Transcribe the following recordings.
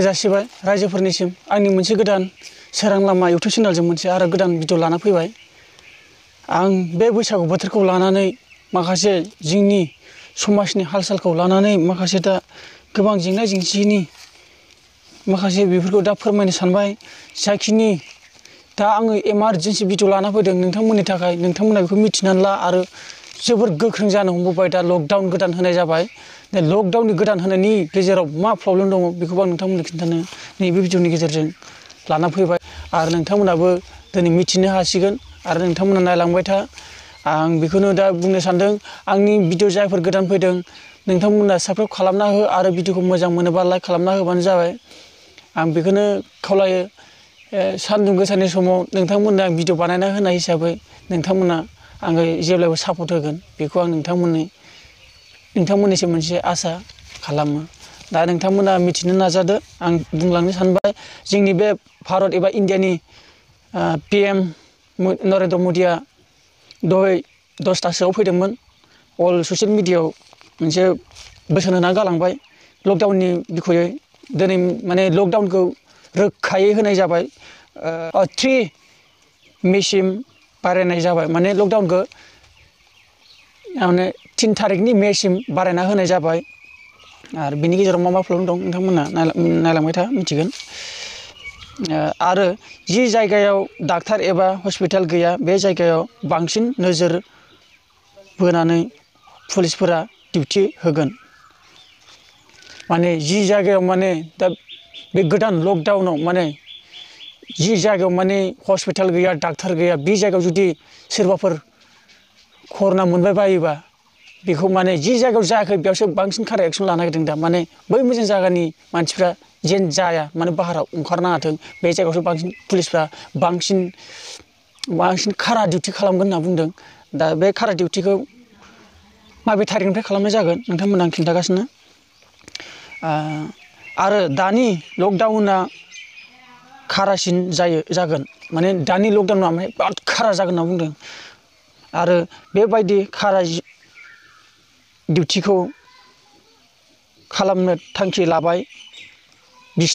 खुलुमनाय जासिबाय रायजोफोरनिसिम आंनि मोनसे गोदान सोरां लामा इउटुब चेनेलजों मोनसे आरो गोदान भिडिअ लाना फैबाय। आं बे बैसागु बोथोरखौ लानानै माखासे जोंनि समाजनि हाल-सालखौ लानानै माखासे दा गोबां जेंना जेंसिनि माखासे बेफोरखौ दा फोरमायनो सानबाय। जाखिनि दा आङो इमारजेन्सि भिडिअ लाना फैदों नोंथांमोननि थाखाय, नोंथांमोना बेखौ मिथिनानै ला। आरो जोबोर गोख्रों जानो हमबोबाय दा लकडाउन गोदान होनाय जाबाय। दा लकडाउननि गोदान होनायनि गेजेराव मा प्रब्लेम दङ बेखौबो आं नोंथांमोननो खिन्थानो नैबे भिडिअनि गेजेरजों लाना फैबाय। आरो नोंथांमोनाबो दिनै मिथिनो हासिगोन आरो नोंथांमोना नायलांबाय था। आं बेखौनो दा बुंनो सानदों, आंनि भिडिअ जायफोर गोदान फैदों नोंथांमोना साबस्क्राइब खालामना हो आरो भिडिअखौ मोजां मोनोबा लाइक खालामना होबानो जाबाय। आं बेखौनो खावलायो। सान्दुं गोसानि समाव नोंथांमोननो आं भिडिअ बानायना होनाय हिसाबै नोंथांमोना आङो जेब्लायबो सापर्ट होगोन बेखौ आं नोंथांमोननिसिम मोनसे आसा खालामो। दा नोंथांमोना मिथिनो नाजादो। आं बुंलांनो सानबाय, जोंनि बे भारत एबा इण्डियानि PM नरेन्द्र मदिया दहाय 10टासोआव फैदोंमोन। अल ससियेल मिडियायाव मोनसे बोसोन होना गालांबाय लकडाउननि बिखयै। दिनै माने लकडाउनखौ रोखायै होनाय जाबाय। 3 मेसिम बारायनाय जाबाय, माने लकडाउनखौ 3 थारिखनि मेसिम बारायना होनाय जाबाय। आरो बिनि गेजेराव मा प्रब्लेम दं नोंथांमोना नायलांबाय था, मिथिगोन। आरो जि जायगायाव डाक्टार एबा हस्पिटाल गैया बे जायगायाव बांसिन नोजोर बोनानै पुलिसफोरा डिउटि होगोन। माने जि जायगायाव माने दा बे गोदान लकडाउनाव माने जि जायगायाव माने हस्पिटाल गैया, डाक्टार गैया, बे जायगायाव जुदि सोरबाफोर कर'ना मोनबाय बायोबा बेखौ माने जि जायगायाव जायाखै बेयावसो बांसिन कारा एक्सन लानो नागिरदों दा। माने बै मोजां जायगानि मानसिफ्रा जेन जाया, माने बाहेरायाव ओंखारनाङाथों बे जायगायावसो बांसिन पुलिसफ्रा बांसिन कारा डिउटि खालामगोन होनना बुंदों। दा बे कारा डिउटिखौ माबे थारिखनिफ्राय खालामनाय जागोन नोंथांमोना आं खिन्थागासिनो। आरो दानि लकडाउना खारासिन जागोन, माने दानि लकडाउना माने बिराद खारा जागोन होनना बुंदों। आरो बेबायदि खारा डिउटिखौ खालामनो थांखि लाबाय 20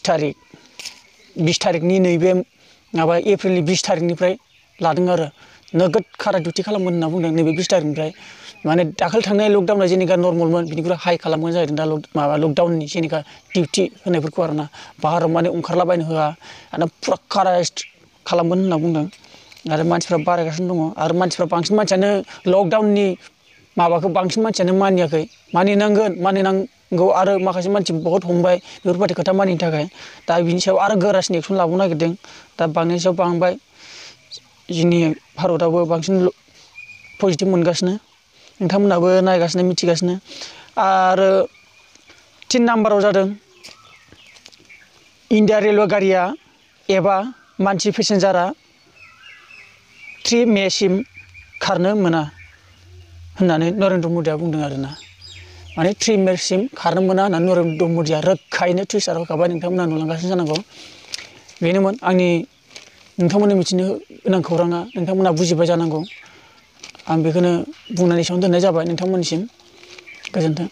थारिखनि नैबे माबा एप्रिलनि 20 थारिखनिफ्राय लादों आरो नोगोद खारा डिउटि खालामगोन होनना बुंदों नैबे 20 थारिखनिफ्राय। माने दाखालि थांनाय लकडाउना जेनेका नर्मेलमोन बिनिख्रुइ हाइ खालामगोन जाहैदों दा लकडाउननि जेनेका डिउटि होनायफोरखौ आरोना। बाहेरायाव माने ओंखारलाबायनो होआ आरो फुरा कारा खालामगोन होनना बुंदों। आरो मानसिफ्रा बारायगासिनो दङ। आरो मानसिफ्रा बांसिन मानसियानो लकडाउननि माबाखौ बांसिन मानसियानो मानियाखै। मानिनांगौ आरो माखासे मानसि बहुद हमबाय बेफोरबायदि खोथा मानिनो थाखाय। दा बिनि सायाव आरो गोरासिन एक्सन लाबावनो नागिरदों। दा बांनायनि सायाव बांबाय। जोंनि भारतआवबो बांसिन पजिटिभ मोनगासिनो, नोंथांमोनाबो नायगासिनो मिथिगासिनो। आरो 3 नाम्बाराव जादों इण्डिया रेलवे गारिया एबा मानसि पेसेन्जारा 3 मेसिम खारनो मोना होननानै नरेन्द्र मदिया बुंदों आरोना। माने 3 मेसिम खारनो मोना होननानै नरेन्द्र मदिया रोखायैनो टुइटार होखाबाय। नोंथांमोना नुलांगासिनो जानांगौ। बेनोमोन आंनि नोंथांमोननो मिथिनो गोनां खौराङा। नोंथांमोना बुजिबाय जानांगौ। आं बेखौनो बुंनानै एसेयावनो दोननाय जाबाय नोंथांमोननिसिम। गोजोन्थों।